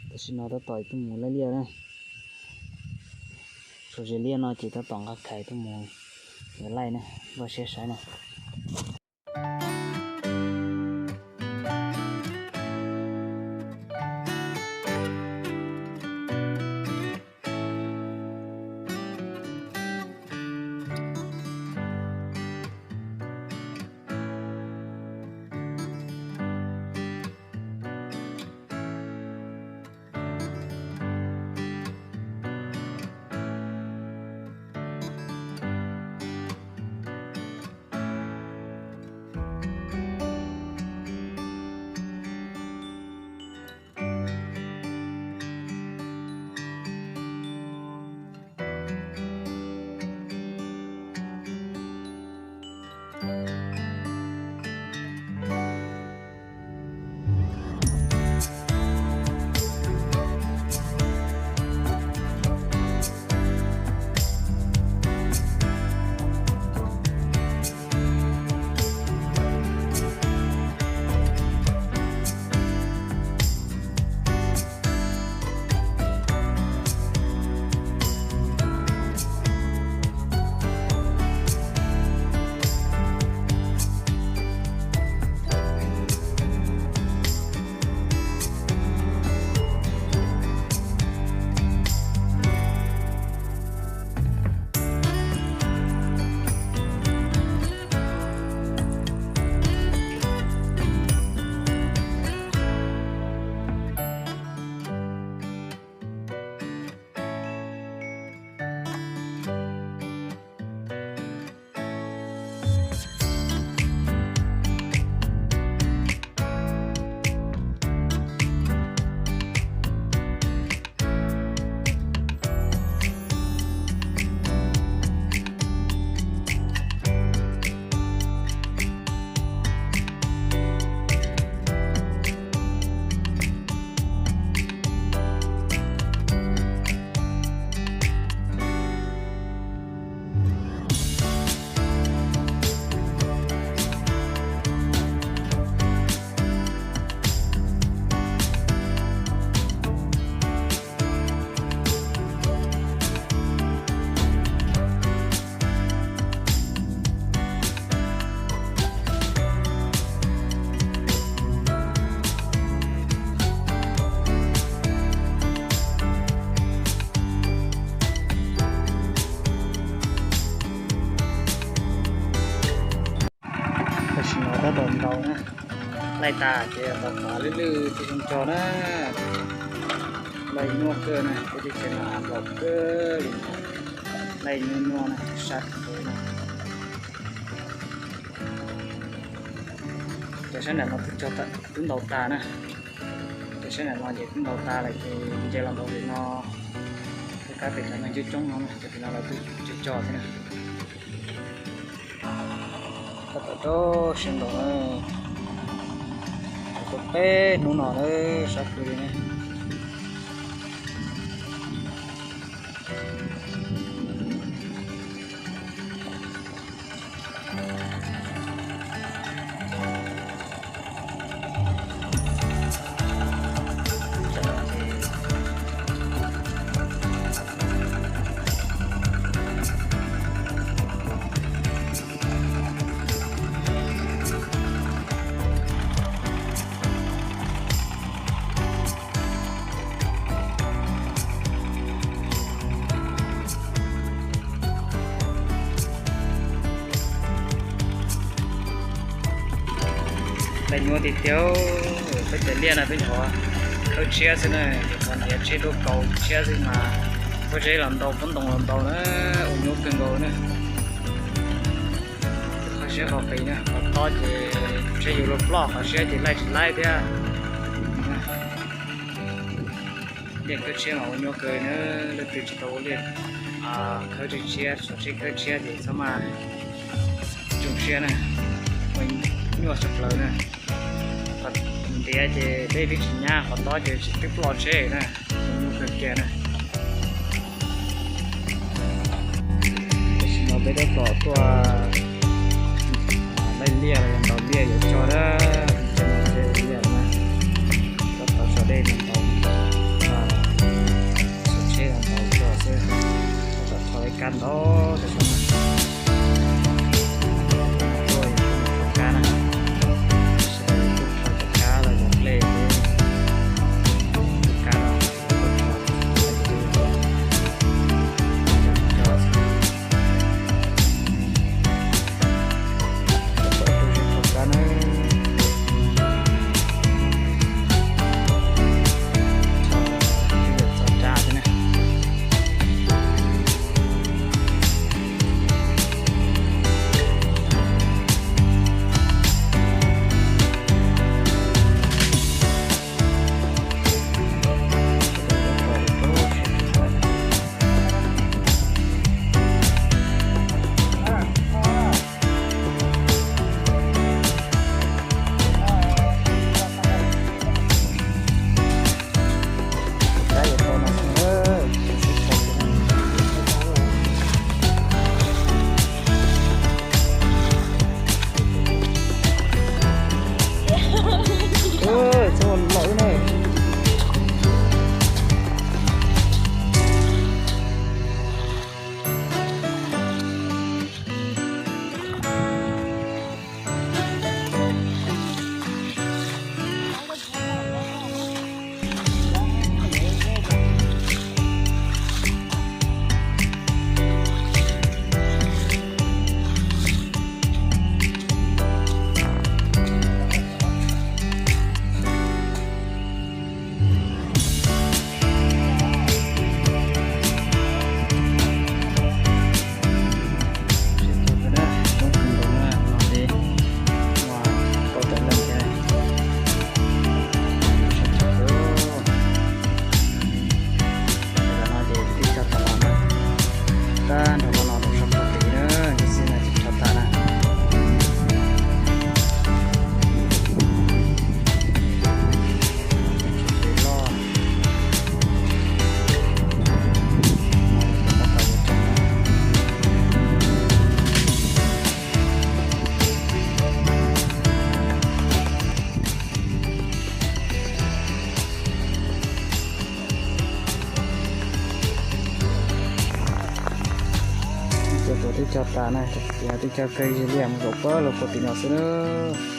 Tam sim no tab tom tuaj mus laij liaj na. Sau ze liaj no ces tab tom nqa khais tuaj mus yuav laij na, npaj siab saib na. Tam sim no tab tom ntaus na, laij tas ces ntaus qav lwj lwj thiaj zoo tso na. Laij nyuaj kawg na, peb teb chaws no av nplaum kawg li, laij nyuaj nyuaj na, sab kawg na. Cov sab nram no twb ntaus tas na, cov sab nram no ces twb ntaus tas lawm ces nce los ntaus pem no, kab pem cov neeg coob coob no na, cov pem no lawv twb tsis tso thiab na. Tab tom rau siab ntaus na, tau peb hnub no na, sab kawg li na. Laij nyuaj tiag tiag, peb cov liaj no peb nyuam qhuav khawb tshiab xwb na, nyuam qhuav ntiav tshiab dua kaus tshiab xwb mas pob zeb los ntaus, pob ntoo los ntaus na, ua nyuaj kawg nkaus na. Qhov siab qhov qis na, qhov tob ces ntshe yus los ploj, qhov siab ces laij tsis laib thiab. Liaj khawb tshiab mas ua nyuaj kawg na, leej twg tsis tau ua liaj khawb tshiab, xyov tsis khawb tshiab ces txhob maj zoo siab na, ua nyuaj tshaj plaws na. Qhov ntiav ces deb twb tsis nyab, qhov tob ces tsis twb ploj tsheb na, ua nyuaj kawg kiag na. Tam sim no peb tab tom tuaj laij liaj los yog ntaus liaj yuav tso na, liaj na, tab tom so dej no ntaus. Tuaj teb chaws tas na, teb chaws kawg zis liaj mus zaum pab lug puag tim no xwb nawb.